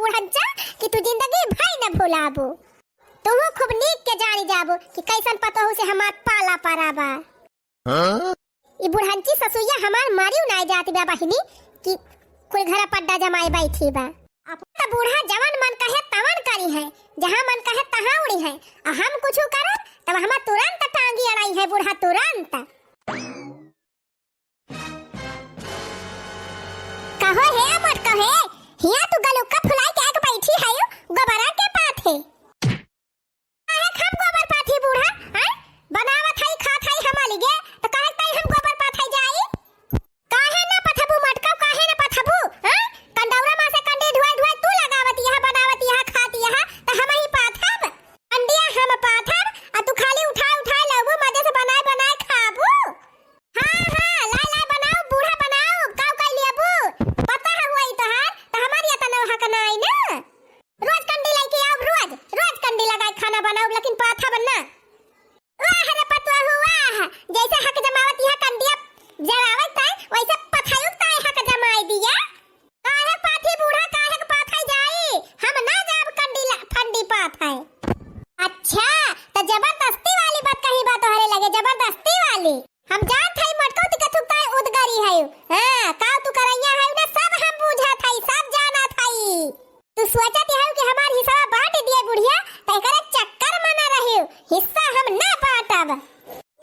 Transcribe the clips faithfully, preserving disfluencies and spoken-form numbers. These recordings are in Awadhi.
बुढ़ंचा कि तू जिंदगी भर न भुलाबू। तुहू खूब नीक के जानी जाबू कि कैसन पतोहू से हमार पाला परा बा। हाँ? ई बुढ़ंची ससुइया हमार मारियो नाई जात बा बहिनी कि कुल घर पड्डा जमाए बैठी बा। अब त बूढ़ा जवन मन कहे तवन करिहैं, जहाँ मन कहे तहाँ उड़िहैं। आ हम कुछु करब तब हमार तुरंत टांगी अड़ाइहैं बूढ़ा, तुरंत। कहो हे मोटका हे, हिया तू गलुक्का फुलाई के आके बैठी है, गोबरा के पाथे। काहे हम गोबर पाथी बूढ़ा, हैं? बनावत हई, खात हई हम अलगे, त काहे ताई हम गोबर पाथई जाई? काहे ना पथबू मटका, काहे ना पथबू, हैं? कंडौरा मा से कंडी ढुआई ढुआई तू लगावत यहा, बनावत यहा, खात यहा, त हमही पाथब? कंडिया हम पाथब, आ तू खाली उठाए उठाए लउबू, मजे से बनाए बनाए खाबू। हाँ, हाँ, लाए, लाए बनाउ, बूढ़ा बनाउ, काउ कइ लियबू? पता है हुआ ई तोहार, त हमार एतना हक नाई ना। रोज कंडी लइके आउब, रोज, रोज कंडी लगाए खाना बनाउब, लेकिन पाथब ना। वाह रे पतोहू, वाह, जैसे हक जमावत यह कंडिया जरावत है, वैसे पथायुक ताए हक जमाए दिया। काहे पाथी बूढ़ा, काहे के पाथई जाई? हम ना जाब कंडी ला-, फंडी पाथई। अच्छा, त जबरदस्ती वाली बात कही बा तोहरे लगे, जबरदस्ती वाली। हम जानत हई मोटकऊ तू कथुक ताई उदगरी हई। हाँ, काउ तू करैया हई ना, सब हम बूझत हई, सब जानत हई। तू सोचत हऊ कि हमार हिस्सा बांट दिए बुढ़िया, त एकरे चक्कर में ना रहियो, हिस्सा हम ना बांटब।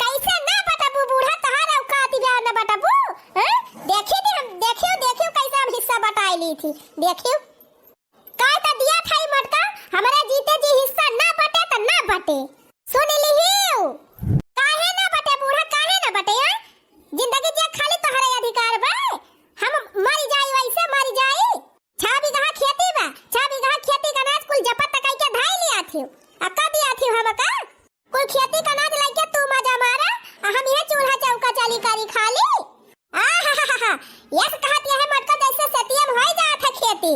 कैसे ना बटबू बूढ़ा, तोहार औकात बा ना बटबू? हैं? देखी थी हम, देखियो, देखियो कैसे हम हिस्सा बटाई ली थी, देखियो। कह तो दिया था ई मोटका, हमरा जीते जी हिस्सा ना बटे तो ना बटे। सुन लिहियो। काहे ना बटे बूढ़ा, काहे ना बटे, हैं? जिंदगी जिए खाली तोहरे अधिकार बा। हम मर जाई वैसे मर जाई। छह बीघा खेती बा, छह बीघा खेती का अनाज कुल जपत तकाई के धाई लिया थी। आ का दिया थी हमका? कुल खेती का अनाज लइके तू मजा मारा, आ हम इहे चूल्हा चौका चाली करी खाली। आहाहाहा, यस कहत यह मटका जैसे सेतिया में होई जात है खेती।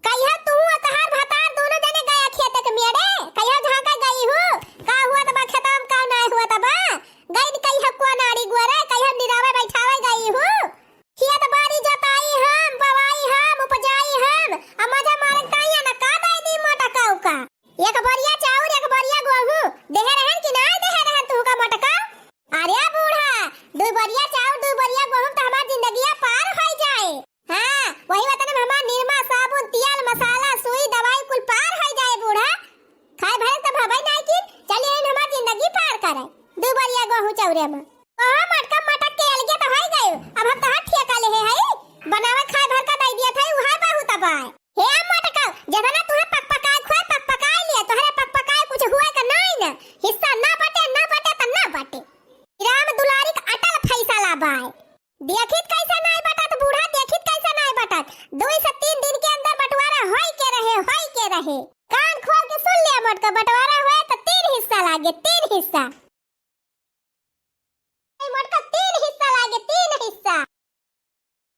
कहिया तू आ तहार भतार दोनों जने गया खेते के मेड़े, कहिया झांका गई हूँ, का हुआ तबा खेतवा में का नाय हुआ तबा, गई कहिया कुआ नाड़ी गुअरे, कहिया निरावे बैठावे गई हूँ। खेत बारी जोताई हम, बवाई हम, उपजाई हम, आ मजा मारत ताई ना का दाई दी मोटा काऊ का। एक बोरिया चाउर, एक बोरिया गोहूँ देहे रहन कि नाय देहे रहन तुहका मोटका? अरे बूढ़ा, दुई बोरिया चाउर, दुई बोरिया गोहूँ त हमार जिंदगिया पार होई जाए। हाँ, वही वतन में हमार निरमा, साबुन, तियाल, मसाला, सुई, दवाई कुल पार होई जाए बूढ़ा। खाए भरे त भवई नाई किन, चली आइन हमार जिंदगी पार करे। दुई बोरिया गोहूँ चाउरे में। कहाँ मटका मटक के अलगे त होई गयो, अब हम तहार ठेका लेहे हई, बनावे खाए भर का दई दिया था, उहाय बहुत अब आए। हे मटका, जेतना तुहे पकपकाए खोए, पकपकाए लिए, तोहरे पकपकाए कुछ हुए का नाई न। हिस्सा ना बटे, ना बटे त ना बटे। राम दुलारी का अटल फैसला बाय। देखित कैसे नाई बटत बूढ़ा, देखित कैसे नाई बटत। दुई से तीन दिन के अंदर बंटवारा होई के रहे, होई के रहे। कान खोल के सुन लिया मटका, बंटवारा हुए त तीन हिस्सा लागे, तीन हिस्सा। ए मोटका, तीन हिस्सा लागे, तीन हिस्सा।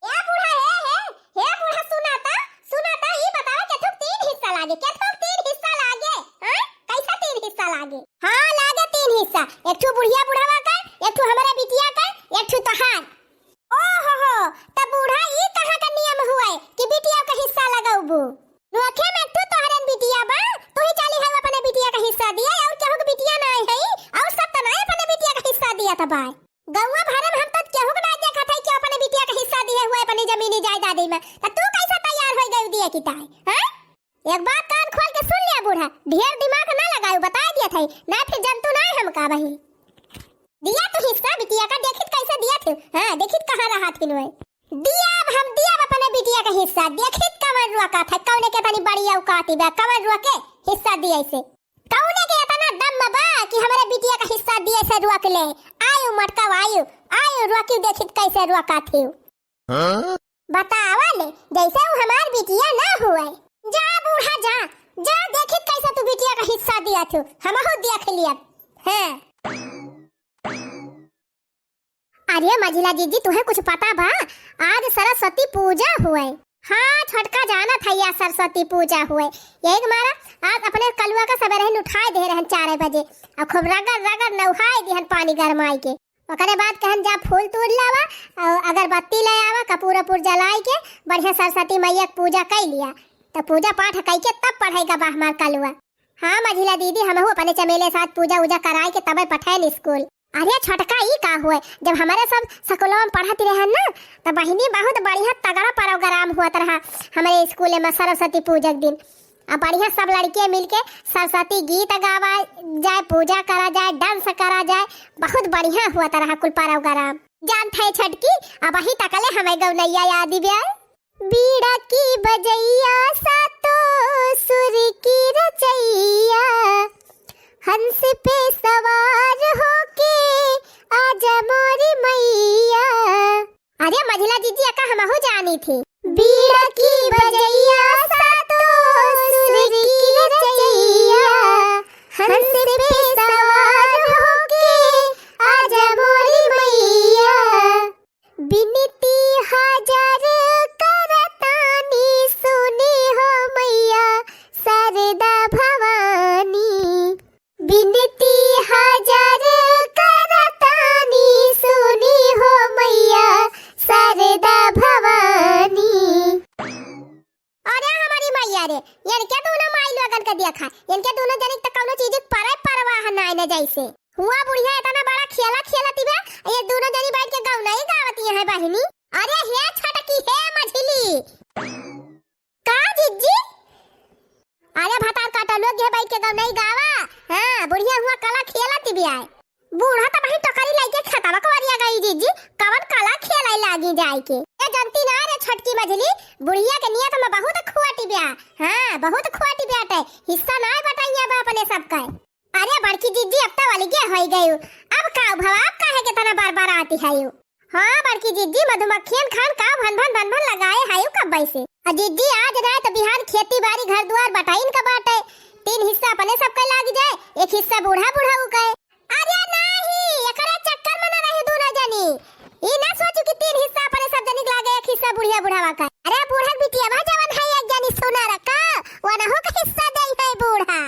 ए बूढ़ा, हे, हे, हे बूढ़ा, सुना त, सुना त, ई बताओ केथुक तीन हिस्सा लागे, केथुक तीन हिस्सा लागे, हाँ? कैसा तीन हिस्सा लागे? हाँ, लागे तीन हिस्सा, एक ठो बुढ़िया बुढ़वा का, एक ठो हमरे बिटिया का, एक ठो तोहार। ओ हो हो, त बूढ़ा, ई कहाँ का नियम हुए कि बिटिया का हिस्सा लगौबू? नोखे में एक ठो तोहरन बिटिया बा, तू ही चाली है अपने बिटिया का हिस्सा दिए, और केहू के बिटिया नाई है, और सब त नाई अपने बिटिया का हिस्सा दिया त बाय। गौवा भरे में हम त केहू के नाई देखत है कि अपने बिटिया का हिस्सा दिए हुए अपनी जमीनी जायदादी में, त तू कैसा तैयार होई गई दिए की ताई, हैं? एक बात कान खोल के सुन लिया बूढ़ा, ढेर दिमाग ना लगायू, बताए दिया था, ना फिर जंतु ना हम का बही। दिया तो हिस्सा बिटिया का, देखित कैसे दिया थे, हाँ, देखित कहाँ रहा थे नोए। दिया अब हम दिया अब अपने बिटिया का हिस्सा, देखित कवन रुआ का था, कौने के तनी बड़ी औकाती बा, कवन रुआ के हिस्सा दिया इसे। कौने के इतना दम बा कि हमारे बिटिया का हिस्सा दिए से रुआ के ले? आयु मटकाओ, आयु, आयु रुआ क्यों देखित कैसे रुआ का थे। हाँ? बतावा ले, जैसे वो हमार बिटिया ना हुए। जा बूढ़ा जा, जा देखित कैसे तू बिटिया का हिस्सा दिया तू, हमहू देख लिया। हाँ। अरे मझिला जीजी, तुहे कुछ पता बा? आज सरस्वती पूजा हुए। हाँ छोटका, जानत है आज सरस्वती पूजा हुए। यही के मारा आज अपने कलुआ का सबेरे ही उठाए दे रहन चार बजे, और खूब रगड़ रगड़ नहाए दिहन पानी गरमाई के। ओकरे बाद कहन जा फूल तूल लावा, और अगरबत्ती ले आवा, कपूर अपूर जलाई के बढ़िया सरस्वती मैया के पूजा कई लिया। त पूजा पाठ कइके तब पढ़ाई का बा हमार कलुआ। हाँ मझिला दीदी, हमहू अपने चमेले साथ पूजा उजा कराए के तबे पठाएन स्कूल। अरे छोटका, ई का हुए, जब हमरे सब स्कूलवा में पढ़त रहन ना, त बहिनी बहुत बढ़िया तगड़ा प्रोग्राम हुअत रहा हमरे स्कूल में सरस्वती पूजा के दिन। आ बढ़िया सब लड़के मिलके सरस्वती गीत गावा जाए, पूजा करा जाए, डांस करा जाए, बहुत बढ़िया हुअत रहा कुल प्रोग्राम। जानत है छोटकी, अबही तकले हमें गौनैया याद बा। बीड़ा की बजैया, सातों सुर की रचैया, हंस पे सवार होके आजा मोरी मैया। अरे मझिला जीजी, एका हमहू जानी थी। बीड़ा की बजैया, सातों सुर की रचैया, हंस पे सवार होके आजा मोरी मैया। बिनती हजार करतानी, सुनी हो मैया शारदा भवानी। बिनती हजार करतानी, सुनी हो मैया शारदा भवानी। अरे हमारी मैया रे, इनके दोनों माई लोगन के देखा, इनके दोनों जनी के त कौनो चीज के परे परवाह नाय न जैसे। हुआ बुढ़िया इतना बड़ा खेला खेलती बा, ये दोनों जनी बैठ के गौनई गावती हैं बहिनी। अरे हे छोटकी, हे मझिली। का जीजी? अरे भतार काटा लोग, ये बैठ के गौनई गावा। हाँ, बुढ़िया हुआ कला खेलती बा। बूढ़ा त बहिन टोकरी लइके खेतवा कवरिया गई जीजी, कवन कला खेलै लागी जाए के। ए जनती ना रे छोटकी मझिली, बुढ़िया के नियत में बहुत खोटी बा। हाँ, बहुत खोटी बाटे, हिस्सा ना बटाइया बा अपने सबका। अरे बड़की जीजी, अब त अलगे होई गयू, अब का भवा, अब काहे के तना बार बार आती है यू? हाँ बड़की जीजी, मधुमक्खियन खान का भन भन भन भन लगाए है यू कब्बे से। आ जीजी, आज ना त बिहान खेती बाड़ी घर दुआर बटाइन का बाटे, तीन हिस्सा अपने सबका लाग जाए, एक हिस्सा बूढ़ा बुढ़ऊ का। अरे नाही, एकरे चक्कर में न रही दूनो जनी। ई ना सोचू कि तीन हिस्सा अपने सब जनी के लागे, एक हिस्सा बुढ़िया बुढ़ावा का। अरे बूढ़ा के बिटिया बा जवन है एक जनी सुना रखा, वनहु के हिस्सा दे है बूढ़ा।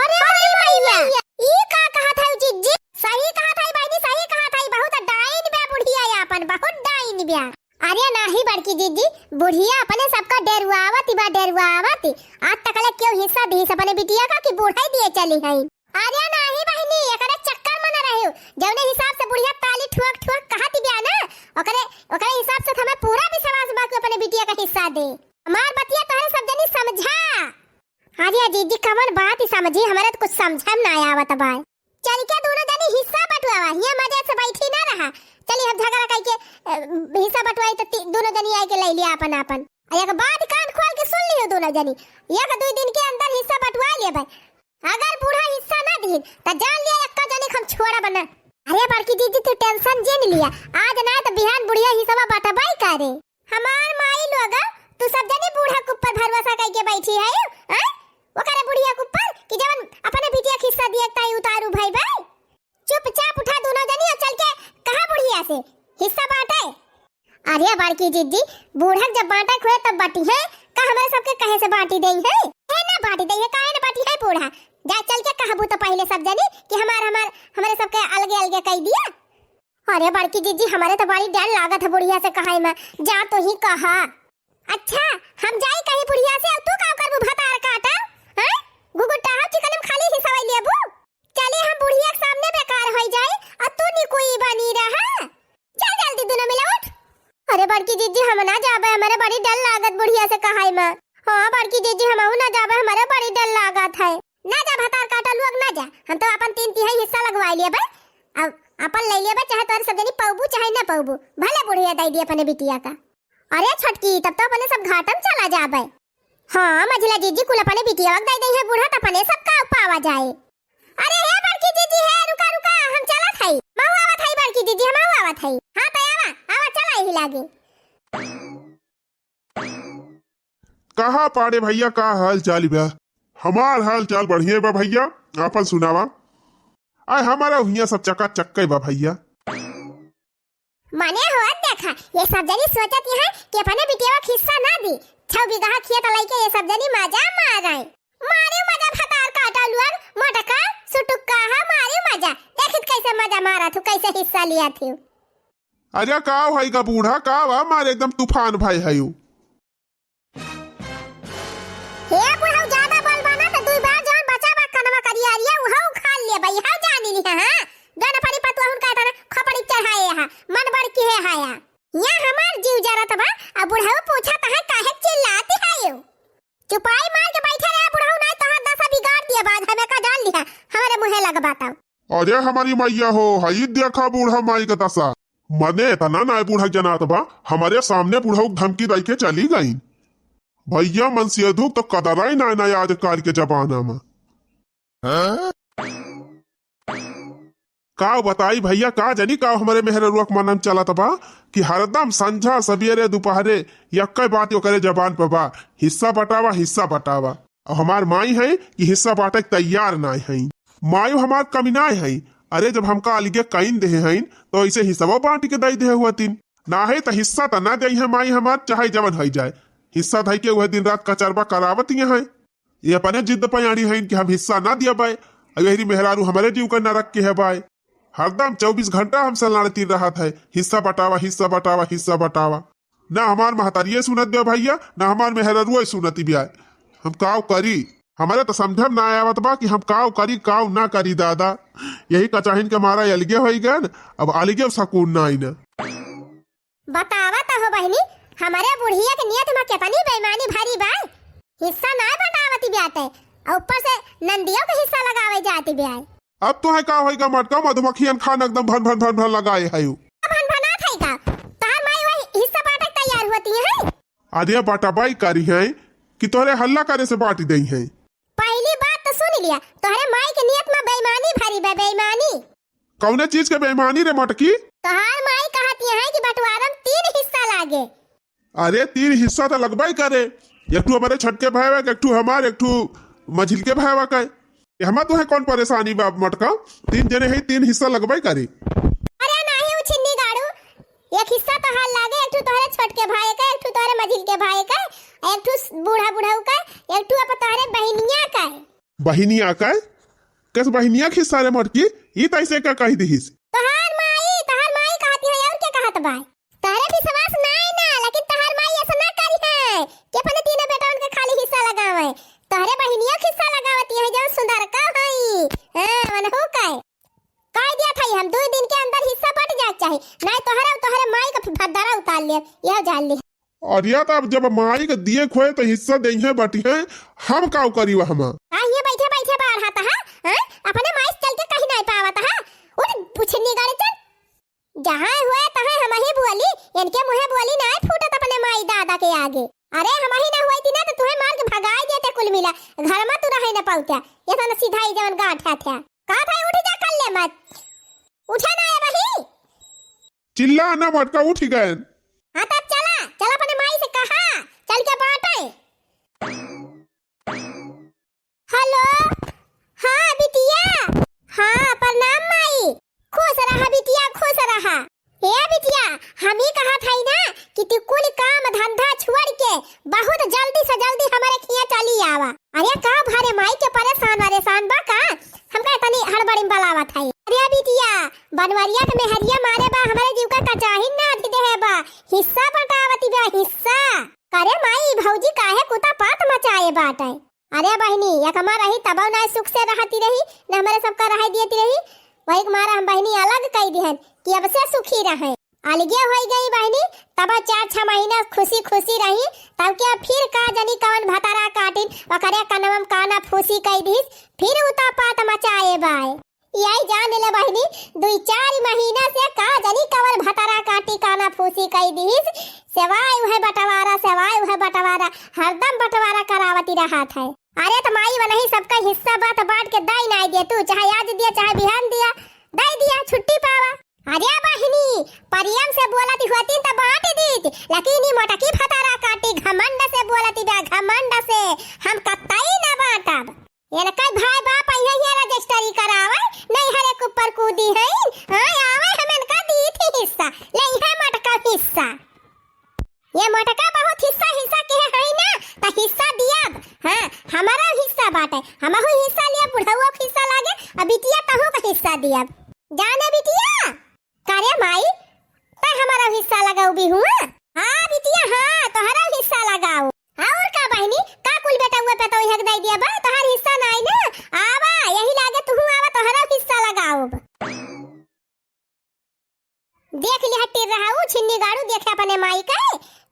अरे अरे मैया, मैया, ई का कहत है जीजी? सही कहत है बहिनी, सही कहत है, बहुत डाइन बा बुढ़िया आपन, बहुत डाइन बा। अरे नाही बड़की जीजी, बुढ़िया अपने सबका डेरुआवत बा, डेरुआवत। आज तकले केहू हिस्सा दिहिस अपने बिटिया का कि बूढ़ा ही दिए चली है। अरे नाही बहिनी, एकरे चक्कर में न रहियो। जौने हिसाब से बुढ़िया ताली ठुअक ठुअक कहत बिया ना, ओकरे, ओकरे हिसाब से त हमें पूरा विश्वास बा कि अपने बिटिया का हिस्सा दे। हमार बतिया तोहरे सब जनी समझा। अरे जीजी, कवन बात ही समझी, हमरे त कुछ समझे में ना आवत बा। चल के दोनों जनी हिस्सा बटुआवा, हियां मजे से बैठी ना रहा। चली हम झगड़ा करके, अ, हिस्सा बटुआई त ती-, दोनों जनी आए के ले लिया अपन अपन। आ एक बात कान खोल के सुन लियो दोनों जनी, एक दुई दिन के अंदर हिस्सा बटुआ लेबे। अगर बूढ़ा हिस्सा ना दिहिन, त जान लिया, एक्का जनी के हम छोड़ब ना। अरे बड़की जीजी, तू tension जिन लिया, आज ना त बिहान बुढ़िया हिस्सा बटबे करे। हमार माई लोग, तू सब जनी बूढ़ा के ऊपर भरोसा करके बैठी है, हैं? ओकरे बुढ़िया के ऊपर कि जवन अपने बिटिया के हिस्सा दिए ताई उतारू भाई भाई। चुपचाप उठा दोनों जनी और चल के कहा बुढ़िया से हिस्सा बांटे। अरे बड़की जीजी, बूढ़क जब बांटे के होए तब बांटी है, का हमरे सबके कहे से बांटी देई है? ए ना बांटी देई है, काहे ना बांटी है बूढ़ा? जा चल के कहबू तो पहले सब जनी कि हमार, हमार, हमरे सबके अलगे अलगे कई दिया। अरे बड़की जीजी, हमरे तो बड़ी डर लागत है बुढ़िया से कहे में, जा तू ही कहा। अच्छा, हम जाई कहीं बुढ़िया से, अब तू का करबू भतार काटा? हैं? गुगुट्टा हो चिकन में खाली हिस्सा लेबू? चली हम बुढ़िया के सामने बेकार होई जाई, आ तू निकुई बनी रहा। चल जल्दी दुनो मिला उठ। अरे बड़की जीजी, हम ना जाबे, हमरे बड़ी डर लागत बुढ़िया से कहाई में। हाँ बड़की जीजी, हमहू ना जाबे, हमरे बड़ी डर लागत है। ना जा भतार काटा लोग, ना जा, हम तो अपन तीन तिहाई हिस्सा लगवाई लेबे। अब अपन ले लेबे, चाहे तोहरे सब जनी पौबू चाहे ना पौबू, भले बुढ़िया दे दी अपने बिटिया का। अरे छोटकी, तब तो अपने सब घाटम चला जाबे। हाँ मझिला जीजी, कुल अपने बिटिया के दे दे है बूढ़ा, त अपने सब का पावा जाए। अरे हे बड़की जीजी, हे रुका रुका, हम चलत हई, महू आवत हई बड़की जीजी, हम महू आवत हई। हाँ त आवा आवा, चला यही लागे। कहा पाड़े भैया, का हाल चाल बा? हमार हाल चाल बढ़िया बा भैया, आपन सुनावा। आय हमारा हुइया सब चकाचक बा भैया। मने होत देखा, ये सब जनी सोचत यहाँ कि अपने बिटिया के हिस्सा ना दी। छह बीघा खेत लइके ये सब जनी मजा मारे। मारे मजा भतार काटा लुअन, मोटका, सुटुक्का है, मारे मजा। देखित कैसे मजा मारा थू, कैसे हिस्सा लिया थू। अरे का भाई का बूढ़ा, का बा मारे एकदम तूफान भाई है यू। ए बुढ़ऊ, ज्यादा बोलबा ना त दुई बार जौन बचा बा कनवा करिया अरिया उहौ उखाड़ लेबा, इहौ जानी लिहा, हाँ? गन परी पतुआ हुन कहता ना, खपड़ी चढ़ाए हा, मन बड़ की है हाया। यहाँ हमार जीव जरत बा, अब बुढ़ऊ पूछत है काहे चिल्लाती है यू? चुपाई मार के बैठे रहे बुढ़ऊ, नाहीं तोहार दशा बिगाड़ दिया बाज, हमें का जान लिहा, हमरे मुँहे लगबा तब। अरे हमारी मैया हो, हई देखा बूढ़ा माई के दशा। मने इतना नाय बूढ़ा जनात बा, हमारे सामने बुढ़ऊ धमकी दई के चली गई। भैया मन से दुख तो कदरा ही नाय, नाय आजकल के जमाना में। का बताई भैया, का जानी का हमरे मेहररुआ के मनम चलत बा कि हरदम संझा, सबेरे, दुपहरे यक्के बात ओकरे जबान पे बा, हिस्सा बटावा, हिस्सा बटावा। अब हमार माई है कि हिस्सा बांटे के तैयार नाय है। माई हमार कमी नाय है। अरे, जब हमका अलगे कइन देहे हैं, तो ऐसे हिस्सा बांट के दई देहे हुआ तीन। ना है तो हिस्सा तो ना दे है माई हमार, चाहे जवन होई जाए। हिस्सा धई के वह दिन रात कचरबा करावत ही है। ये अपने जिद पे अड़ी हैं कि हम हिस्सा ना दिया बाय। अब यही मेहरारू हमारे जीव का नरक के है बाय। हरदम चउबीस घंटा हमसे लड़ती रहत है, हिस्सा बटावा, हिस्सा बटावा, हिस्सा बटावा। ना हमार महतारिये सुनत बा भैया, ना हमार मेहररुआ सुनती बा। हम काव करी? हमरे तो समझम ना आवत बा कि हम काव करी, काव ना करी दादा। यही कचाहिन के मारा अलगे होई गन, अब अलगे सुकून ना आई ना। बतावा त हो बहिनी, हमरे बुढ़िया के नियत में केतनी बेईमानी भरी बा। हिस्सा ना बटावती ब्याते, और ऊपर से नंदियों के हिस्सा लगावे जाती ब्याय। अब तोहे का होई गा मटका, मधुमक्खियन खान एकदम भन भन भन भन लगाए है। अब भन भनात है का? तोहर माई वही हिस्सा बांटे के तैयार होती है। अरे बटाबाई करी है कि तोहरे हल्ला करे से बांट देई है। पहली बात तो सुन लिया, तोहरे माई के नियत में बेईमानी भरी बा, बेईमानी। कौने चीज के बेईमानी रे मटकी? तोहार माई कहती है कि बंटवारा में तीन हिस्सा लागे। अरे तीन हिस्सा तो लगबे करे, एक ठू हमारे छोटके भाईवा के, एक ठू हमार, एक ठू मझिलके भाईवा के। एहमा तोहे कौन परेशानी बा मटका? तीन जने है, तीन हिस्सा लगबे करे। अरे नाही उ छिन्नी गाड़ू, एक हिस्सा तोहार लागे, एक ठू तोहरे छोटके भाई का, एक ठू तोहरे मझिलके भाई का, एक ठू बूढ़ा बुढ़ऊ का, एक ठू अब तोहरे बहिनिया का। बहिनिया का? कस बहिनिया के हिस्सा रे मटकी? ई त ऐसे का कही दिहिस? तोहार माई, तोहार माई कहती है, और के कहत बा? तोहरे विश्वास नाई ना, लेकिन तोहार माई ऐसा ना करी है कि अपने तीनों बेटवन के खाली हिस्सा लगावे। तोहरे बहिनिया के हिस्सा लगावती है, जो सुंदर का हई। हाँ, मनहू का है। कह दिया था हम, दो दिन के अंदर हिस्सा बट जाए चाहे, नाई तोहरे और तोहरे माई का फिर भद्दारा उतार लिया, यह जान ली। अरे तो अब जब माई के दिए खोए तो हिस्सा देइहे बटिहे, हम काव करी वहमा? आ, ये बैठे बैठे बाढ़ हाथ है, हैं? अपने माई से चल के कहीं नहीं पावत है। उठ, पुछनी गाड़ी चल। जहाँ हुए तहाँ हम ही बोली, इनके मुँहे बोली ना फूटत अपने माई दादा के आगे। अरे हम ही ना हुई थी ना तो तुहे मार के भगाई देते कुल मिला, घर में तू रहे न पाउत्या। ये था ना सीधा ही जवन गांठ है थ्या। कहा था उठ जा, कर ले मत। उठे ना ये वही। चिल्ला ना मटका, उठ गए। हाँ, तब चला, चला अपने माई से कहा, चल के बाटे। हेलो, हाँ बिटिया, हाँ प्रणाम माई, खुश रहा बिटिया, खुश रहा। ए बिटिया, हम ही कहा था ना कि तू कुल काम धंधा छोड़ के बहुत जल्दी से जल्दी हमारे खिया चली आवा। अरे का भारे माई के परेशान वरेशान बा का? हमका इतनी हड़बड़ी में बलावत है। अरे बिटिया, बनवरिया के मेहरिया मारे बा, हमारे जीव का कचाहिन ना अथी देहे बा, हिस्सा बटावती बा, हिस्सा। करे माई, भौजी काहे कुता पात मचाए बाटे? अरे बहिनी, एक हमार रही तबो ना सुख से रहती रही, न हमारे सबका रहे दियती रही। वही के मारा हम बहिनी अलग कई दिहन कि अब से सुखी रहे। अलगे होई गई बहिनी, तब चार छह महीना खुशी खुशी रही, तब के फिर का जानी कवन भतारा काटिन, ओकरे कनवा में काना फूसी कई दिस, फिर उता पात मचाए बाय। यही जान ले बहिनी, दुई चार महीना से का जानी कवन भतारा काटी काना फूसी कई दिस, सेवाय उहे बंटवारा, सेवाय उहे बंटवारा, हरदम बंटवारा करावती रहत है। अरे त माई वनही सबका हिस्सा बात बांट के दाई नाई दे तू, चाहे आज दिया, चाहे बिहान दिया, दाई दिया, छुट्टी पावा। अरे बहिनी, परियम से बोलत होती त बांट दीत, लेकिन ई मोटकी भतारा काटी घमंड से बोलत बा, घमंड से। हम कतई न बांटब। इनका भाई बाप अइहे हियाँ रजिस्ट्री करावे, नैहरे के ऊपर कूदी है। हाँ, आवे हम इनका दीत ही हिस्सा, ले है मोटका हिस्सा। ये मोटका बहुत हिस्सा, हिस्सा के है ना, त हिस्सा दियब। हाँ, हमारा हिस्सा बाटे, हमहू हिस्सा लिया, बुढ़ऊ के हिस्सा लागे, अब बिटिया तहू का हिस्सा दियब। जाने बिटिया, करे माई, त हमारा हिस्सा लगाऊ भी हुआ? हाँ बिटिया, हाँ, तोहरा हिस्सा लगाऊ। और का बहिनी, का कुल बेटउआ पे माई का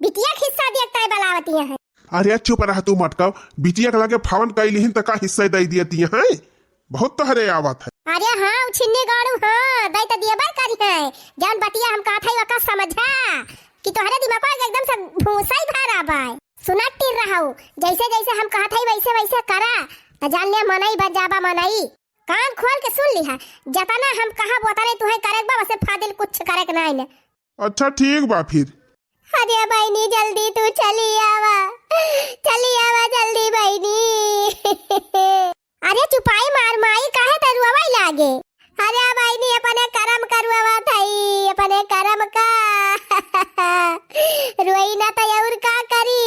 बिटिया के हिस्सा दिया ताई बलावतिया है। अरे चुप रह तू मटकाओ, बिटिया के लगे फोन कई लिहिन त का हिस्सा दे दिया तिया है? बहुत तोहरे आवत है। अरे हाँ, उ छिन्नी गाड़ू, हाँ, दई त दियबे करी है। जौन बतिया हम कहत हई, ओका समझा कि तोहरे दिमाग में एकदम से भूसा ही भरा बा। सुनत टिर रहू, जैसे जैसे हम कहत हई, वैसे वैसे करा, त जान ले मनई बन जाबा मनई। कान खोल के सुन लिहा, जतना हम कहब, ओतने तुहे करे के बा, वसे फादिल कुछ करे के नाई ने। अच्छा, ठीक बा फिर। अरे बहिनी, जल्दी तू चली आवा, चली आवा जल्दी बहिनी। अरे चुपाई मार माई, काहे त रुआवै लागे? अरे बहिनी, अपने करम का रुआवत हई, अपने करम का। रोई ना त और का करी?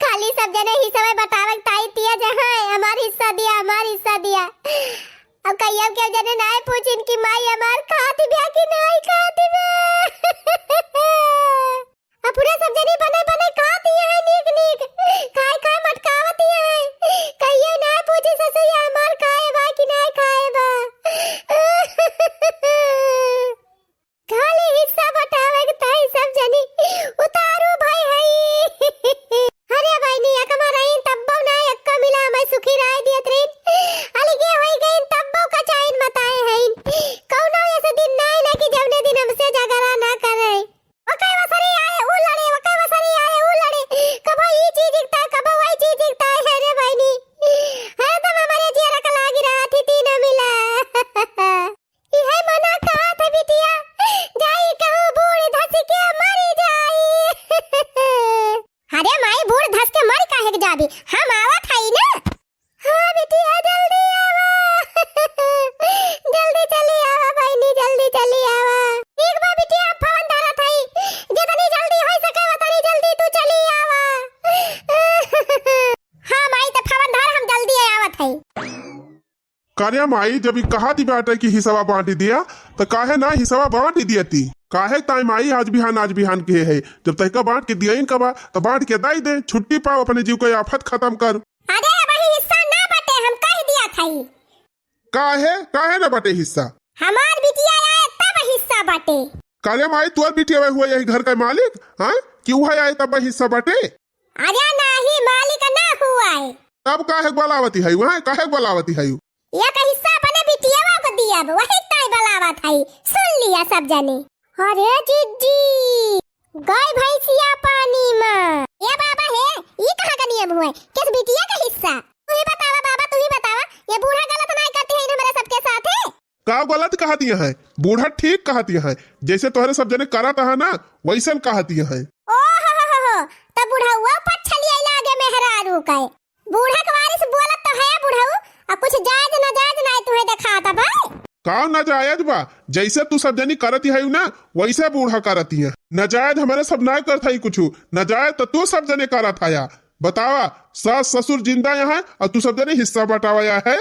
खाली सब जने हिस्सा में बतावे ताई तिया जे, "हाँ, हमार हिस्सा दिया, हमार हिस्सा दिया।" अब कहियो के जने नाय पूछिन कि माई हमार खात बिया कि नाय खात बिया। अब पूरा सब जने बने बने खात ही है नीक नीक, खाए खाए मटकावत ही है। कहियो नाय पूछी ससुरिया हमार खाए बा कि नाय खाए बा। खाली हिस्सा बटावे के ताई सब जनी उतारू भाई हई। अरे बहिनी, अकमा रहीन तब्बो ना एक्का मिला हमें सुखी राय दियत रहीन। अलगे होई गईन तब्बो कचाइन मताए हईन। कौनो ऐसे दिन नाई ना कि जौने दिन हमसे झगड़ा ना करे। ओके वसरी आए ऊ लड़े, ओके वसरी आए ऊ लड़े। कबो ई चीज दिखता है, कबो वही चीज दिखता है। अरे बहिनी, हरदम हमारे जियरा का लागी रहा थी तीनों मिला। इहे मना कहत है बिटिया, जाई कहूँ बूढ़ धस के मरी जाई। अरे माई, बूढ़ धस के मरी काहे के जाबी? हम आवत हई ना। हाँ बिटिया, जल्दी आवा। जल्दी चली आवा बहिनी, जल्दी चली आवा। ठीक बा बिटिया, हम फोन धरत हई। जितनी जल्दी होई सके उतनी जल्दी तू चली आवा। हाँ माई, त फोन धर, हम जल्दी आवत हई। का रे माई, जब ई कहत ही बाटे कि हिस्सवा बाँटि दिया, त काहे ना हिस्सवा बाँटि दिया ती? काहे ताई माई आज बिहान, आज बिहान के है? जब तहिका बाँटि के दिया इनका बा, त बाँटि के दाई दे, छुट्टी पाओ, अपने जीव के आफत खतम कर। अरे, अबही हिस्सा ना बाटे, हम कहि दिया थई। काहे, काहे ना बाटे हिस्सा? हमार बिटिया आए तब हिस्सा बाटे। का रे माई, तोर बिटिया हुआ यही घर का मालिक, हाँ? कि उहै आए तब हिस्सा बाटे? अरे नाही, मालिक ना हुआ है। तब काहे बोलावती है, वहाँ काहे बोलावती है? एक हिस्सा अपने बिटियवा को दिया, वही ताई बलावत है। सुन लिया सब जने। अरे जिज्जी, गई भैंसिया पानी में। ए बाबा हे, ई कहाँ का नियम हुआ? किस बिटिया का हिस्सा? तू ही बतावा बाबा, तू ही बतावा। ये बूढ़ा गलत नहीं करती है इन हमारे सबके साथ है? का गलत कहती है? बूढ़ा ठीक कहती है। जैसे तोहरे सब जने करत है ना, वैसन कहती है। ओ हो हो हो हो, तब बुढ़ाऊ पछलिया लागे मेहरारू का। बूढ़ा के वारिस बोलत तो है बुढ़ऊ, आ कुछ जायज नाजायज नाय तुहे देखात बा। का नाजायज बा? जैसे तू सब जनी करत है ना, वैसे बूढ़ा करत है। नाजायज हमारे सब नाय करत है कुछ, नाजायज तो तू सब जने करत है। बतावा, सास ससुर जिंदा यहाँ और तू सब जने हिस्सा बटावा है।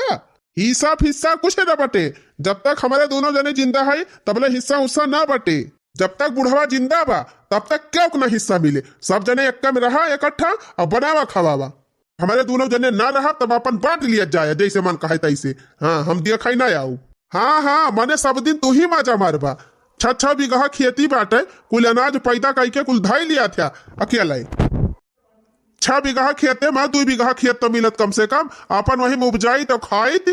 हिस्सा फिस्सा कुछ न बटे, जब तक हमारे दोनों जने जिंदा है तबले हिस्सा उस्सा ना बटे। जब तक बुढ़वा जिंदा बा तब तक केहू के ना हिस्सा मिले। सब जने एक्का में रहा इकट्ठा और बनावा खवावा। हमारे दोनों जने ना रहा तब अपन बांट लिया जाए जैसे मन कहे तैसे। हाँ, हम दिया खाई ना आऊ। हाँ हाँ, मने सब दिन तू ही मजा मारबा। छह छह बीघा खेती बाटे, कुल अनाज पैदा कई के कुल धाई लिया था अकेले। छह बीघा खेते में दू बीघा खेत तो मिलत कम से कम, अपन वही में उपजाई तो खाइत।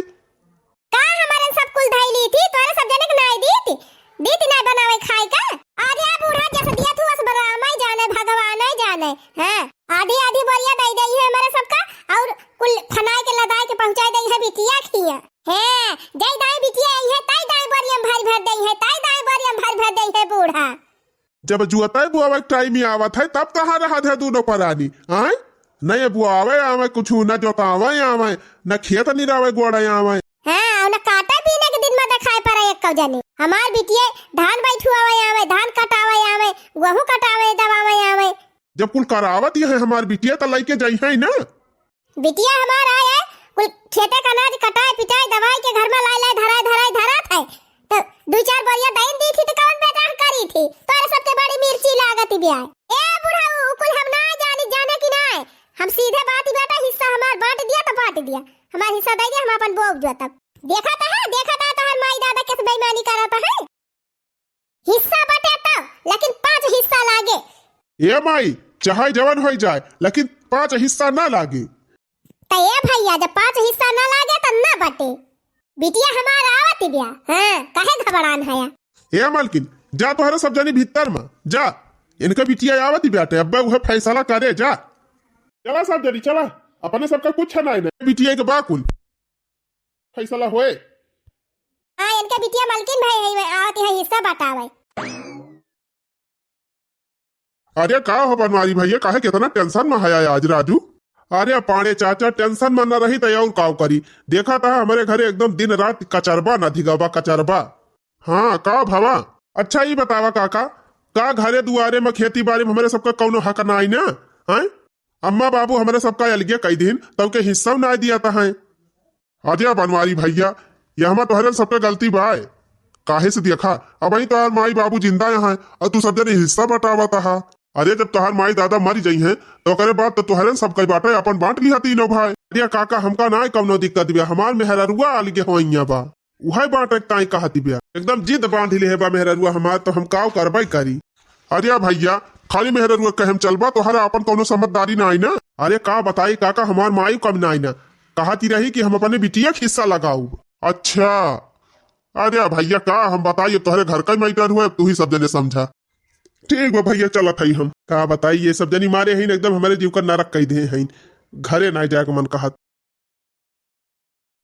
का हमारे सब कुल धाई ली थी, तोरे सब जने के नाई दी थी, दी थी नाई बनावे खाए का। आधे बूढ़ा जस दिया थू अस बरामा ही जाने, भगवान ही जाने। हाँ, आधी आधी बोरिया दे दे है हमारे सबका, और कुल फनाए के लदाए के पहुँचाए दे है बिटिया खिया। हैं, जय दाई बिटिया आई है, ताई दाई बोरिया में भर भर दे है, ताई दाई बोरिया में भर भर दे है बूढ़ा। जब जुअतै बुआवै के टाइम ही आवत है, तब कहाँ रहत है दूनो परानी? आय? न ये बुआवै आवै कुछु, न जोतावै आवै, न खेत निरावै गोड़ै आवै। हाँ, और न काटै पीने के दिन में देखाई पड़े एक जने। हमार बिटिये धान बैठुआवै आवै, धान कटावै आवै, गेहूं कटावै, दबावै आवै। जब कुल करावत ही है हमार बिटिया, त लइके जइहै ना। बिटिया हमार आए, आए, कुल खेते का अनाज कटाए, पिटाए, दवाई के घर में लाए, लाए, धराए, धराए, धरात है। तो दू चार बोरिया दइन दी थी, तो कौन बेटा करी थी? तोरे सबके बड़ी मिर्ची लागत बिया। ए बुढ़ऊ, कुल हम ना जानी, जाने की ना है। हम सीधे बात ही बेटा, हिस्सा हमार बांट दिया तो बांट दिया। हमार हिस्सा दे दिया, हम अपन बोग जो तब। देखा तो है, देखा तो है, तोहर माई दादा कैसे बेईमानी करत है। हिस्सा बटे तो लेकिन पाँच हिस्सा लागे। ए माई, चाहे जवन होइ जाए, लेकिन पाँच हिस्सा ना लागे। त ए भइया, जब पाँच हिस्सा ना लागे त ना बटे। बिटिया हमार आवत बिया, हाँ, काहे घबरान हया? ए मलकिन, जा तोहरे सब जनी भीतर मा, जा। इनका बिटिया आवत बाटे, अब्बे उहे फैसला करे, जा। चला सब जनी, चला। अपने सबका कुछ नाई ना, बिटिया के बा कुल फैसला होए। हाँ, इनका बिटिया मलकिन भाई है, आवत है हिस्सा बटावे। अरे का हो बनवारी भइया, काहे केतना tension मा हया आज राजू? अरे पाड़े चाचा, tension मा न रही त अउर काव करी? देखा त हमरे घरे एकदम दिन रात कचरबा न धिगबा कचरबा। हाँ, का भवा? अच्छा ई बतावा काका, का घरे दुआरे मा खेती बारी मा हमरे सबका कउनो हक नाई ना? हैं? अम्मा बाबू हमरे सबका अलगे कइ दिहिन, तउ के हिस्सा नाई दिया त हैं। अरे बनवारी भइया, यहमा तोहरे सबके गलती बाय। काहे से देखा, अबहीं तोहार माई बाबू जिंदा हैं अउर तू सब जने हिस्सा बटावत हा। अरे जब तोहार माई दादा मरी जइहें, त ओकरे बाद त तोहरे सबके बाटे, आपन बांट लिहा तीनों भाई। अरे काका, हमका नाय कउनो दिक्कत बा, हमार मेहररुआ अलगे होइया बा, उहइ बांटे ताई कहत बा। एकदम जिद बांध लिहे बा मेहररुआ हमार, त हम काव करबइ करी। अरे भइया, खाली मेहररुआ कहे म चलबा, तोहरे आपन कउनो समझदारी नाई ना। अरे का बताई काका, हमार माई कम नाई ना, कहती रही कि हम अपने बिटिया के हिस्सा लगाउब। अच्छा, अरे भइया का हम बताई, तोहरे घर का matter हुए, अब तू ही सब जने समझा। ठीक बा भइया, चलत हई हम। का बताई, ये सब जनी मारे हइन, एकदम हमरे जीव का नरक कइ देहे हइन, घरे नाई जाए के मन कहत।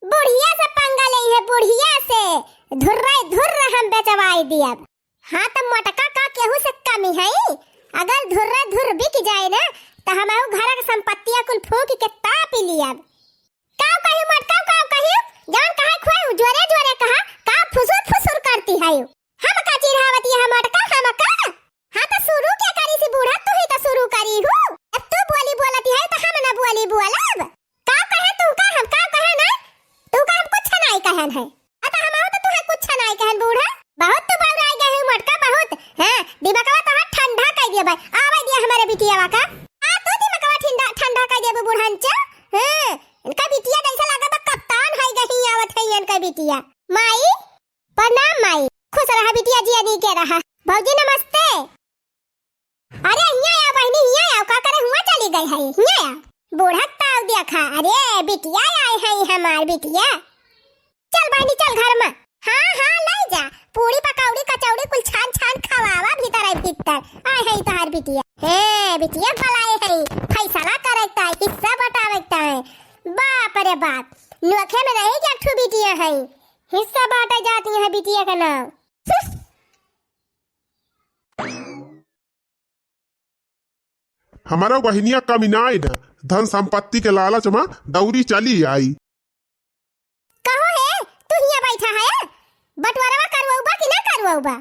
बुढ़िया से पंगा लेइहे, बुढ़िया से धुर्रे धुर्र हम बेचवाई दियब। हाँ, त मोटका का केहू से कमी है? अगर धुर्रे धुर्र बिक जाए ना, त हमहू घर के संपत्तिया कुल फूंक के ताप लियब। काव कही मोटका, काव कही? जवन कहा खोए, जोरे जोरे कहा, का फुसुर फुसुर करती है? हम का चिढ़ावत ये मोटका, हम का? हाँ, त शुरू के करी सी बूढ़ा, तू ही त शुरू करी हूँ। अब तू बोली बोलती है, त हम ना बोली बोलब। का कहे तू का हम, का कहे ना? तू का हम कुछ नाई कहन है। अ त हमहू त तुहे कुछ नाई कहन बूढ़ा। बहुत तू बौराई गए है मोटका, बहुत। हाँ, दिमकवा तोहार ठंडा कइ दिया भाई। आवे दिया हमरे बिटियावा का। आ तू दिमकवा ठंडा, ठंडा कइ दिया बुढ़ांचा। हाँ, इनका बिटिया जैसा लागत बा कप्तान है, गही आवत है इनका बिटिया। माई, प्रणाम माई। खुश रहा बिटिया, जिया नीके रहा। भौजी नमस्ते। अरे हियाँ आओ बहिनी, हियाँ आओ, का करे हुआँ चली गई है, हियाँ आओ। बूढ़ा ताव देखा, अरे बिटिया आए है हमार बिटिया। चल बहिनी चल घर मा। हाँ हाँ लइ जा, पूड़ी पकौड़ी कचौड़ी कुल छान छान खवावा भीतर है भीतर। आए है तोहार बिटिया। हे बिटिया बुलाए है, फैसला करे क ताई, हिस्सा बटावे क ताई। बाप रे बाप, नोखे में नहीं कि एक ठो बिटिया है। हिस्सा बांटे जाती है बिटिया का नाम। हमारा बहिनिया कमी नाई ना, धन संपत्ति के लालच मा दौरी चली आई। कहो हे, तू हियाँ बैठा है, बंटवारवा करवउबा कि ना करवउबा?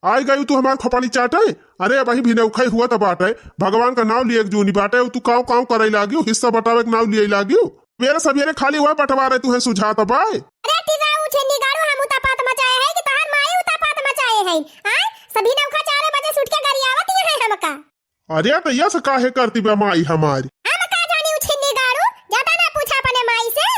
आइ गयू तू हमार खोपड़ी चाटे। अरे अबहीं भिनउखई हुआ त बाटे, भगवान का नाव लिए जूनी बाटे, तू काव काव करइ लागियो, हिस्सा बटावे के नाव लिए लागियो। सबेरे सबेरे खाली वह बंटवारे तुहे सुझात बाय। अरे टिर्रा उठे निगारू, हम उतापात मचाए है कि तोहार माई उतापात मचाए है? आय, सभी नौखा चार बजे से उठ के गरियावत ही है हमका। अरे त यस काहे करती बा माई हमारी? हम का जानी उठे निगारू, ज्यादा ना पूछा अपने माई से।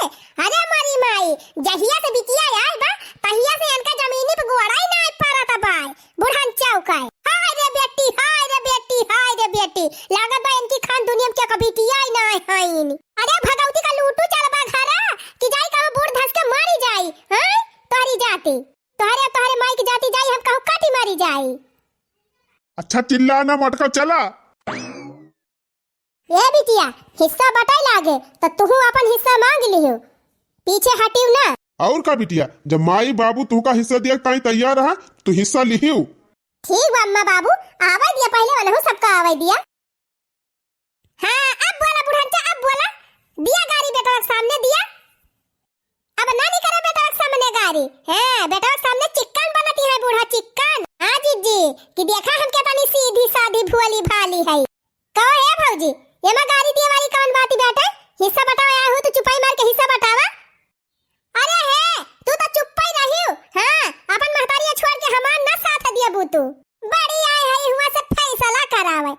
अरे मोरी माई, जहिया से बिटिया आए बा, तहिया से इनका जमीनी पे गोड़ाई ना पारत बाय। बुढ़न चौकाए। हाय रे बेटी, हाय रे बेटी, हाय रे बेटी। लागत बा इनकी खान दुनिया में केहू बिटिया ही ना है। अरे भगवती का लूटू चल बा घरा, कि जाई कहूँ बूढ़ धस के मारी जाई, हैं? तोहरी जाति, तोहरे, तोहरे माई की जाति जाई, हम कहूँ काटी मारी जाई। अच्छा चिल्ला ना मटका, चला। ए बिटिया, हिस्सा बटाई लागे, त तुहू अपन हिस्सा मांग लियो, पीछे हटियो ना। और का बिटिया, जब माई बाबू तुहका हिस्सा दिया ताई तैयार रहा, तू हिस्सा लिहियो। ठीक बा अम्मा बाबू, आवे दिया, पहले वाला हूँ सबका आवे दिया। हाँ, अब बोला बुढ़नचा, अब बोला, दिया गारी बेटवा के सामने दिया। अब ना निकरे बेटवा के सामने गारी। हाँ, बेटवा के सामने चिक्कन बनती है बूढ़ा, चिक्कन। हाँ जीजी, कि देखा हम केतनी सीधी सादी भोली भाली है। कहो हे भौजी, एमा गारी दिए वाली कवन बात बाटे? हिस्सा बटावे आए हो तो चुपाई मार के हिस्सा बटावा। अरे हे, तू तो चुप्पा ही रहियो। हाँ, अपन महतारिया छोड़ के हमार ना साथ दिया बूतू। बड़ी आए है हुआ से फैसला करावे।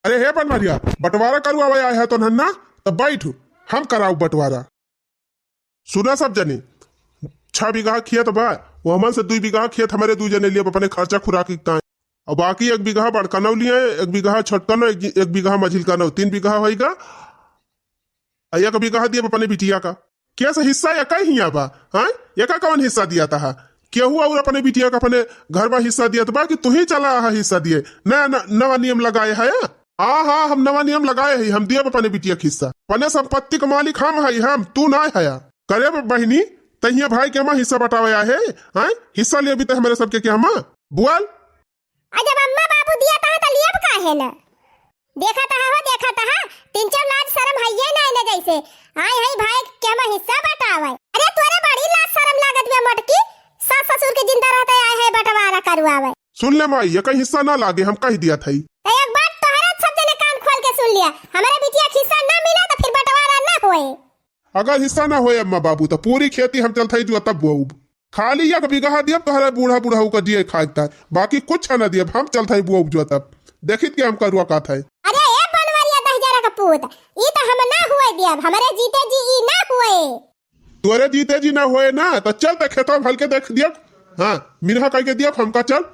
अरे हे बनवारिया, बंटवारा करवावे आए है तो नन्ना, तब बैठू, हम कराऊ बंटवारा। सुना सब जने, छह बीघा खेत बा, वो हमन से दुई बीघा खेत हमरे दुई जने लिए अपने खर्चा खुराक इकता है। और बाकी एक बीघा बड़का नौ लिए, एक बीघा छोटका नौ, एक, एक बीघा मझिलका नौ, तीन बीघा होइगा। और एक बीघा दिए अपने बिटिया का। कैसे हिस्सा या कहीं हिया बा? हाँ, एका कौन हिस्सा दिया था? केहू और अपने बिटिया का अपने घर में हिस्सा दिया था बा कि तू ही चला आहा हिस्सा दिए? नया न-, नवा नियम लगाए है। हाँ, हाँ, हम नवा नियम लगाए है, हम दिए अपने बिटिया के हिस्सा। अपने संपत्ति के मालिक हम है, हम, तू ना है। करे बहिनी, तहिया भाई के हमा हिस्सा बटावे आए है, हाँ? हिस्सा ले भी ते हमारे सबके के हमा? बोल। आ जब अम्मा बाबू दिया तहा त लियब काहे ना? देखा तहा हो, देखा तहा, तीन चार लाज शरम हइये ना, ना जैसे आए है भाई के हम हिस्सा बटावे। अरे तोरे बड़ी लाज शरम लागत बे मोटकी, सास ससुर के जिंदा रहते आए है बंटवारा करवावे। सुन ले माई, ये कहीं हिस्सा ना लागे, हम कह दिया था। तो एक बात तोहरा सब जने कान खोल के सुन लिया, हमारे बिटिया के हिस्सा ना मिला तो फिर बंटवारा ना होए। अगर हिस्सा ना होए अम्मा बाबू, तो पूरी खेती हम चलत हई जोतब बोअब। खाली एक बीघा दियब तोहरा बूढ़ा बुढ़ऊ का दिए खाए तार, बाकी कुछ ना दियब, हम चलत हई बोअब जोतब। देखित के हम करुआ कात है। अरे ए बनवरिया दहिजरा का पूत, ई तो हम ना हुए दियब, हमरे जीते जी ई ना हुए। तोरे जीते जी ना होए ना, तो चल ते खेतवा भल के देख दियब। हाँ, मिनहा कह के दियब हमका, चल।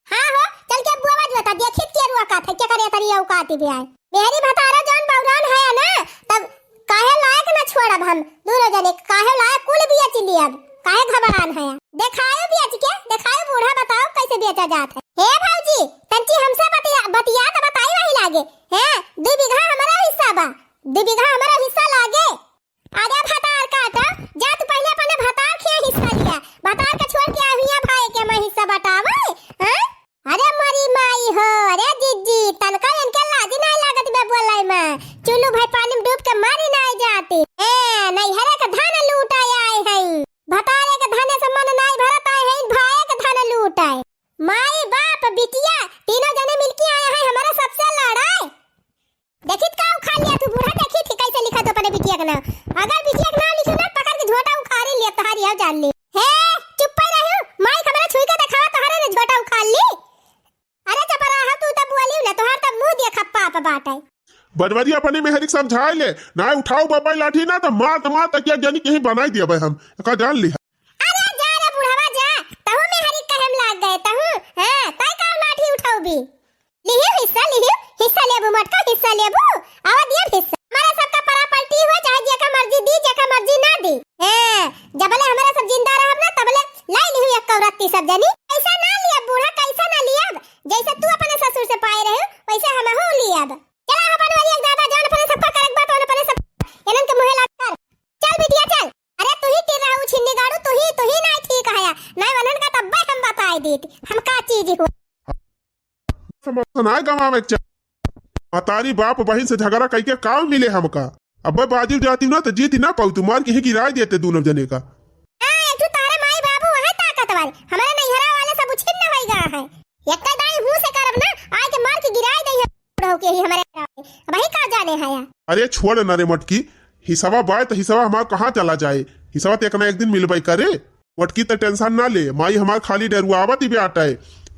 हाँ हो, चल के बुआवा जोता, देखित के रुआ का था, के करे तरी औकात भी आए। मेहरी भतारा जौन बौरान है ना, तब काहे लायक ना छोड़ब हम, दोनों जने काहे लायक कुल बेच लियब, काहे घबरान है? देखायो बेच के, देखायो बूढ़ा, बताओ कैसे बेचा जात है। हे भौजी, तंची हमसे बतिया, बतिया तो बताई वही लागे। हैं, दू बीघा हमारा हिस्सा बा, दू बीघा हमारा हिस्सा लागे। अरे भतार काटा, जा तू पहिले अपने भतार के हिस्सा लिया। भतार के छोड़ के आ हुइया भाई के मैं हिस्सा बटावे, हैं? अरे मरी माई हो, अरे जिज्जी, तनका इनके लाजी नाहीं लागत बे बोलै में। चुन्नू भाई पानी में डूब के मरी नाहीं जाती। ए, नैहरे के धन लूटाए आए हैं। भतारे के धने से मन नाहीं भरत आए हैं, भाई के धन लूटाए। माई बाप बिटिया तीनों जने मिलके आए हैं हमारा सबसे लड़ाई। देखित का उखाड़ लिया तू बूढ़ा, देखित ही कैसे लिखा तो अपने बिटिया के नाम। अगर बिटिया के नाम लिखी ना, पकड़ के झोटा उखाड़ी लिया तोहारी, आओ जान ली। हे, चुप पे रहू, माई के हमरा छुई के देखावा तोहरे ने झोटा उखाड़ ली। अरे चपरा है तू, तब बोली ना, तोहार तब मुंह देखा पाप बाटे। बनवरिया अपने मेहरी के समझाए ले, ना उठाओ बाबा लाठी ना, तो मार, तो मार, तकिया जानी कहीं बनाई दिया भाई हम, का जान ली। अरे जा रे बुढ़वा जा, तहू मेहरी कहे में लाग गए, तहू, हाँ, तय का लाठी उठाऊ भी। लिहियो हिस्सा, लिहियो हिस्सा लेबू, मटका हिस्सा लेबू, आवा दिया हिस्सा। हमारा सबका परापर्टी हुआ, चाहे जेका मर्जी दी, जेका मर्जी ना दी। हैं, जबले हमारा सब जिंदा रहब ना, तबले लाई लिहियो एक कौरत्ती सब जनी। कैसा ना लियब बूढ़ा, कैसा ना लियब? जैसे तू अपने ससुर से पाए रहे, वैसे हमहू लियब। चला अपन वाली एक दादा जान अपने सबका करक बात, अपने सब इनन के मुहे लाग कर। चल बिटिया चल। अरे तू ही टिर रहू छिन्नी गाड़ू, तू ही, तू ही ना ठीक हया। ना वनन का तब्बे हम बताए देत, हम का चीज हो। समझ ना गवावे के चाही। मतारी बाप बहिन से झगड़ा कइके का मिले हमका? अब्बे बाजी जाती ना तो जीती ना पाऊ, तू मार के ही गिराए देते दोनों जने का। हाँ, एक ठो तारा माई बाबू वहाँ ताकत वाले, हमारे नैहरा वाले सब उछिन्न होई गा है। एक दाई हूँ से करब ना, आए के मार के गिराए दे है बुढ़ऊ के ही हमारे। वही का जाने है या? अरे छोड़ ना रे मटकी, हिसवा बाय तो हिसवा हमार कहाँ चला जाए? हिसवा तो एक ना एक दिन मिलबे करे। मोटकी त tension ना ले, माई हमार खाली डेरुआवत ही बाटे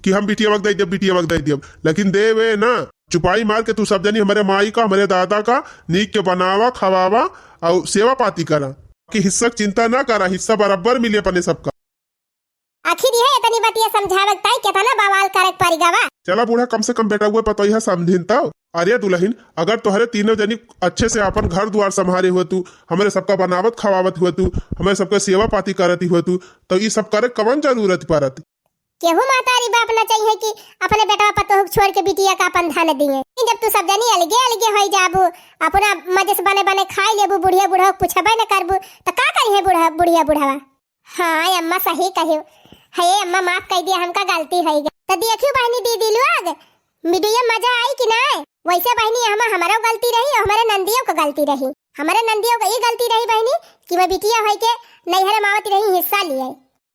कि हम बिटिया वक दे देब, बिटिया वक दे देब, लेकिन देवे ना। चुपाई मार के तू सब जनी हमरे माई का, हमरे दादा का नीक के बनावा, खवावा और सेवा पाती करा, कि हिस्सा के चिंता ना करा, हिस्सा बराबर मिले अपने सबका। आखिर यह इतनी बतिया समझावे के ताई कितना बवाल करे के पड़ी गवा। चला बूढ़ा, कम से कम बेटा हुए पतोहिया समझिन तो। अरे दुल्हन, अगर तोहरे तीनों जनी अच्छे से अपन घर दुआर संभारे हुए तू, हमरे सबका बनावत खवावत हुए तू, हमरे सबका सेवा पाती करत हुए तू, तो ई सब करे कवन जरूरत पड़त? केहू महतारी बाप ना चाहिए कि अपने बेटवा पतोह के छोड़ के बिटिया का अपन धन दिए। जब तू सब जनी अलगे अलगे होई जाबू, अपना मजे से बने बने खाई लेबू, बुढ़िया बुढ़वा के पूछबे न करबू, तो का करिहे बूढ़ा, बुढ़िया बुढ़वा? हाँ अम्मा, सही कहियो। हे अम्मा, माफ कर दिया, हमका गलती होई गई। तो देखियो बहनी दीदी लोग, video मजा आई कि ना? वैसे बहनी, हम, हमरो गलती रही और हमरे नंदियों का गलती रही। हमरे नंदियों का ई गलती रही बहनी कि मैं बिटिया होई के नैहरे मावत रही हिस्सा लिए।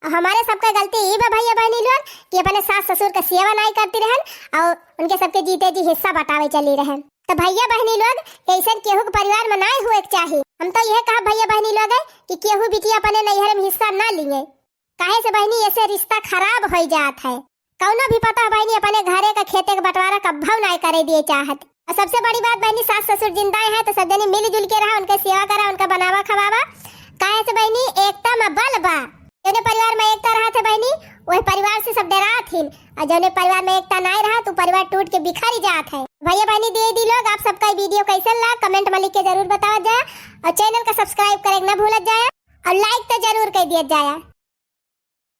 और हमारे सबका गलती ई बा भैया बहनी लोग कि अपने सास ससुर का सेवा नाई करती रहन और उनके सबके जीते जी हिस्सा बटावे चली रहन। तो भैया बहनी लोग, ऐसन केहू के परिवार में नाई हुए के चाही। हम तो यह कहा भैया बहनी लोग है कि केहू बिटिया अपने नैहर में हिस्सा ना लिए, काहे से बहनी ऐसे रिश्ता खराब हो जात है। कौनो भी पता बहनी अपने घरे का खेते का बंटवारा कब्बो नाई करे दिए चाहत। और सबसे बड़ी बात बहनी, सास ससुर जिंदा है तो सब जने मिलजुल के रहा, उनके सेवा करा, उनका बनावा खवावा। काहे से बहनी एकता में बल बा। जौने परिवार में एकता रहत है बहनी, वह परिवार से सब डरात हिन, और जौने परिवार में एकता नाई रहा तो परिवार टूट के बिखर जात है। भैया बहनी दीदी लोग, आप सबका वीडियो कैसन लगा कमेंट में लिख के जरूर बतावा जाए, और चैनल का सब्सक्राइब करे के ना भूलत जाए, और लाइक तो जरूर कर दिया जाए।